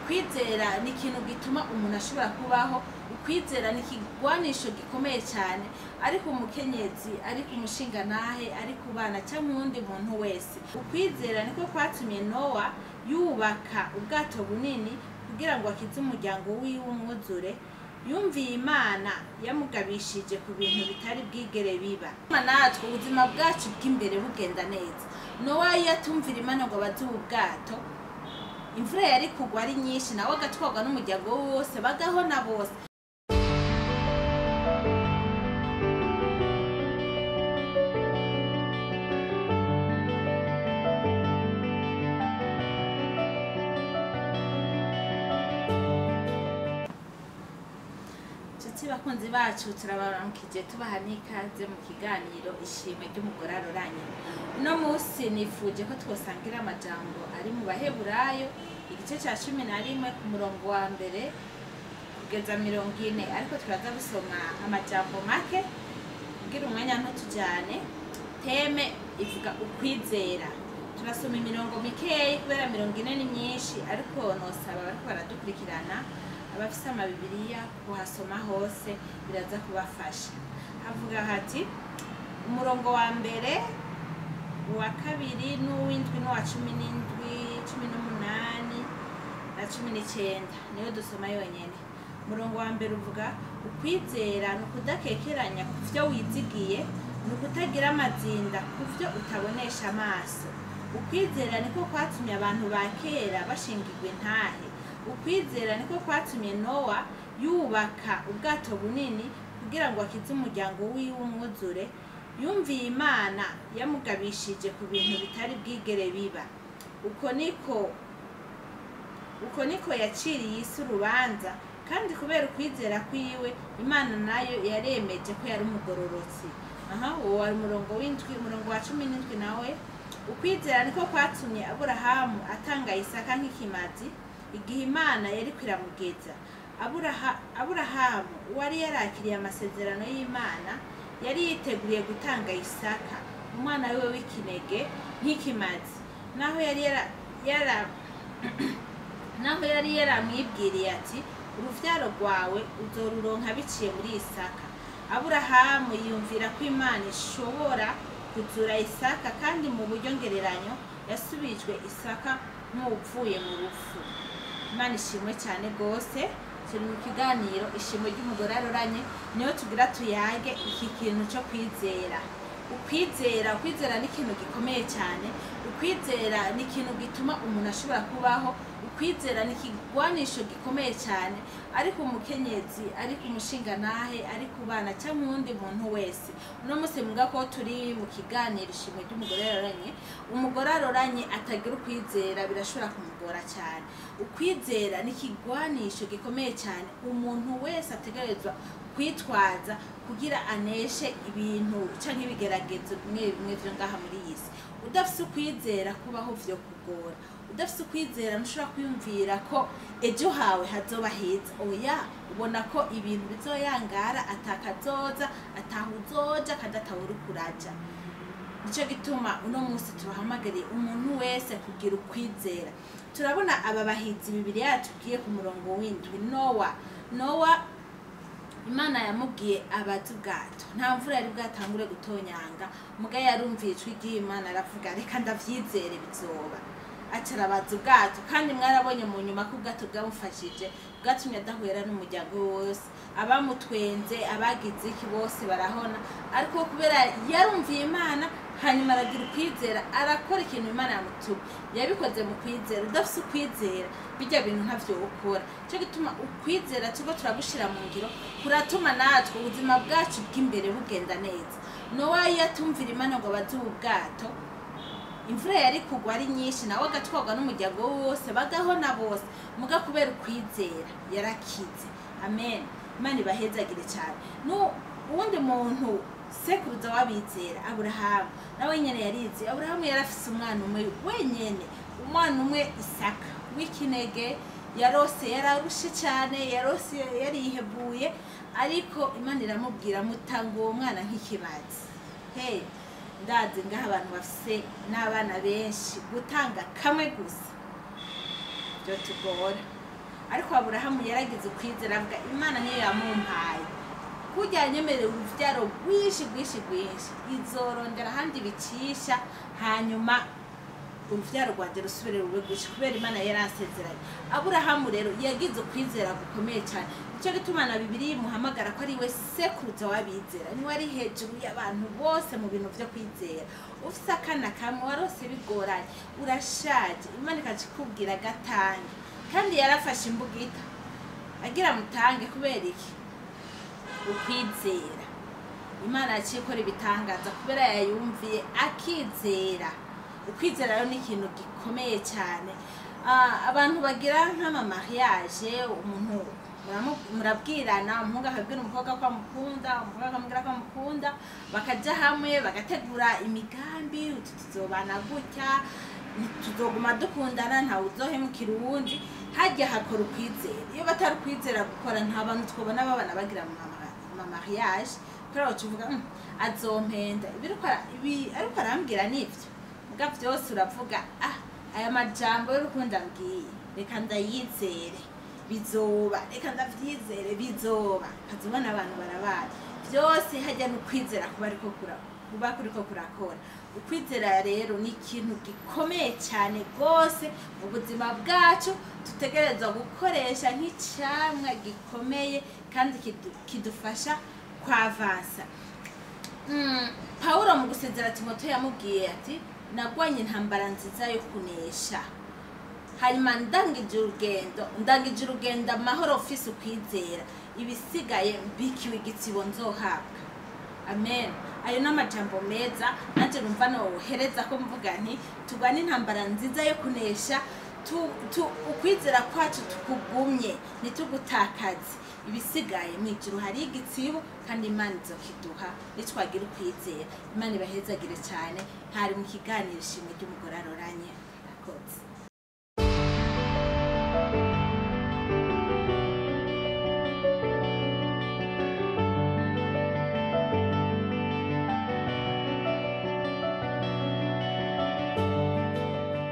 Ukwizera ni ikintu gituma umuntu ashobora kubaho. Ukwizera ni ikigwanisho gikomeye cyane, ariko umukenyezi, ariko umushingantahe, ariko ubana cyangwa uwundi muntu wese. Ukwizera niko kwatumye Nowa yubaka ubwato bunini kugira ngo akize umuryango wiwe umwuzure. Yumviye Imana yamugabishije ku bintu bitari bwigere biba. Natwe ubuzima bwacu bw'imbere bugenda neza. Nowa iyo atumvira Imana ngo abaze ubu bwato, imvura yari kugwa ari nyinshi, nawe agatwarwa n'umuryango we wose, bagahona bose. Nshuti bakunzi bacu, turabaramukije, tubaha n'ikaze mu kiganiro Ishimwe ry'Umugore Aroranye. Uno munsi nifuje ko twosangira amajambo ari mu Baheburayo, igice cya 11, ku murongo wa 1 kugeza 40, ariko turaza gusoma amajambo make kugira umwanya ntutujyane. Thème ivuga ukwizera. Turasoma imirongo mikeyi kubera 40 ni myinshi, ariko nosaba bariko baradukurikirana, abafise amabibiriya, kuhasoma hose biraza kubafasha. Havuga hati umurongo wa 1, uwa 2 n'uw'indwi n'uwa 17, 18 na 19, niyo dusoma yonyene. Umurongo wa 1 uvuga: ukwizera ni ukudakekeranya ku vyo wizigiye, ni ukutagira amazinda ku vyo utabonesha amaso. Ukwizera niko kwatumye abantu ba kera bashingirwa intahe. Ukwizera niko kwatumye Nowa yubaka ubwato bunini kugira ngo akize umuryango wiwe umwuzure. Yumviye Imana yamugabishije ku bintu bitari bwigere biba. Uko niko yaciriye isi urubanza, kandi kubera ukwizera kwiwe Imana nayo yaremeje ko yari umugororotsi. Aha uwo wari umurongo w'indwi. Umurongo wa 17 nawe: ukwizera niko kwatumye Aburahamu atanga Isaka nk'ikimazi igihe Imana yari kwiramugeza. Aburahamu wari yarakiriye amasezerano y'Imana yari yiteguriye gutanga Isaka, umwana wiwe w'ikinege, nk'ikimazi, naho yari yaramwibwiriye ati: "Uruvyaro rwawe uzoruronka biciye muri Isaka." Aburahamu yiyumvira ko Imana ishobora kuzura Isaka, kandi mu buryo ngereranyo yasubijwe Isaka nk'uwupfuye mu rupfu. Imana ishimwe cyane rwose. Turi mu kiganiro Ishimwe ry'Umugore Aroranye, niyo tugira tuyage iki kintu cyo kwizera. Ukwizera, ukwizera ni ikintu gikomeye cyane. Ukwizera ni ikintu gituma umuntu ashobora kubaho. Ukwizera ni ikigwanisho gikomeye cyane, ariko umukenyezi, ariko umushingantahe, ariko ubana cyangwa uwundi muntu wese. Uno munsi muga ko turi mu kiganiro Ishimwe ry'Umugore Aroranye, umugore aroranye atagira ukwizera birashobora kumugora cyane. Ukwizera ni ikigwanisho gikomeye cyane umuntu wese ategerezwa kwitwaza kugira aneshe ibintu canke ibigeragezo bimwe bimwe vyo ngaha muri iyi si. Udafise ukwizera, kubaho vyo kugora. Udafise ukwizera, ntushobora kwiyumvira ko ejo hawe hazoba heza. Oya, ubona ko ibintu bizoyangara, atakazoza, ataho uzoja kandi ataho uriko uraja. Nico gituma uno munsi tubahamagariye umuntu wese kugira ukwizera. Turabona aba bahizi bibiri yatubwiye ku murongo w'indwi, Nowa. Nowa, Imana yamubwiye abaza ubwato, nta mvura yari bwatangure gutonyanga. Muga yarumviye ijwi ry'Imana, aravuga: "Reka ndavyizere, bizoba." Aca arabaza ubwato, kandi mwarabonye mu nyuma ko ubwato bwamufashije, bwatumye adahwera n'umuryango we wose. Abamutwenze, abagize iki, bose barahona, ariko kubera yarumviye Imana, hanyuma aragira ukwizera, arakora ikintu Imana yamutumye, yabikoze mu kwizera. Udafise ukwizera, bijya bintu ntavyo ukora. Cyo gituma ukwizera turiko turagushira mu ngiro kuratuma natwe ubuzima bwacu bw'imbere bugenda neza. Nowa iyo atumvira Imana ngo abaze ubu bwato, imvura yari kugwa ari nyinshi, nawe agatwarwa n'umuryango we wose, bagahona bose. Muga kubera ukwizera yarakize. Amen. Imana ibahezagire cyane. Uwundi muntu, sekuruza w'abizera, Aburahamu, nawe nyene yarize. Aburahamu yarafise umwana umwe wenyene, umwana umwe, Isaka w'ikinege. Yarose yararushe cyane, yarose yarihebuye, ariko Imana iramubwira: "Mutanga uwo mwana nk'ikimazi." Hey, ndazi ngaho abantu bafise n'abana benshi, gutanga kamwe gusa byo tugora. Ariko Aburahamu yaragize ukwizera, avuga Imana niyo yamumpaye, kurya yanyemereye uruvyaro rwinshi rwinshi rwinshi, izorondera ahandi bicisha, hanyuma uruvyaro rwanje rusubire rube rwinshi, kubera Imana yaransezeranye. Aburahamu rero yagize ukwizera gukomeye cyane. Nicyo gituma na Bibiliya imuhamagara ko ari we sekuruza w'abizera, niwe ari hejuru y'abantu bose mu bintu vyo kwizera. Ufise akana kamwe warose bigoranye, urashaje, Imana ikaca ikubwira gatange, kandi yarafashe imbugita agira mutange. Kubera iki? Ukwizera. Imana yaciye ikora ibitangaza kubera yayumviye akizera. Ukwizera rero ni ikintu gikomeye cyane. Abantu bagira nk'ama mariage, umuntu murabwirana, umuhungu akabwira umukobwa ko amukunda, umukobwa akamubwira ko amukunda, bakaja hamwe bagategura imigambi, uti tuzobana gutya, tuzoguma dukundana, ntawe uzohemukira uwundi. Hajya hakora ukwizera. Iyo batari ukwizera gukora, nta bantu twobona babana bagira ama mariage, kubera baca uvuga: Azompenda ibi ariko arambwira nivyo." Muga vyose uravuga: "Ah, aya majambo y'urukundo ambwiye, reka ndayizere, bizoba, reka ndavyizere, bizoba." Ukazibona abantu barabaye vyose. Hajya n'ukwizera kuba ariko kuba kuriko kurakora. Ukwizera rero ni ikintu gikomeye cyane rwose mu buzima bwacu, dutegerezwa gukoresha nk'icamwa gikomeye kandi kidufasha kwavansa. Pawulo mu gusezera Timoteyo yamubwiye ati: "Nagwanye intambara nziza yo kunesha, hanyuma ndangije urugendo amahoro, ufise ukwizera, ibisigaye mbikiwe igitsibo nzohabwa." Amen. Ayo ni amajambo meza nanjye numva nohereza ko mvuga nti turwane intambara nziza yo kunesha, ukwizera kwacu tukugumye, ntitugutakaze. Ibisigaye mu ijuru hari igitsibo, kandi Imana izokiduha nitwagira ukwizera. Imana ibahezagire cyane. Hari mu kiganiro Ishimwe ry'Umugore Aroranye. Akoze.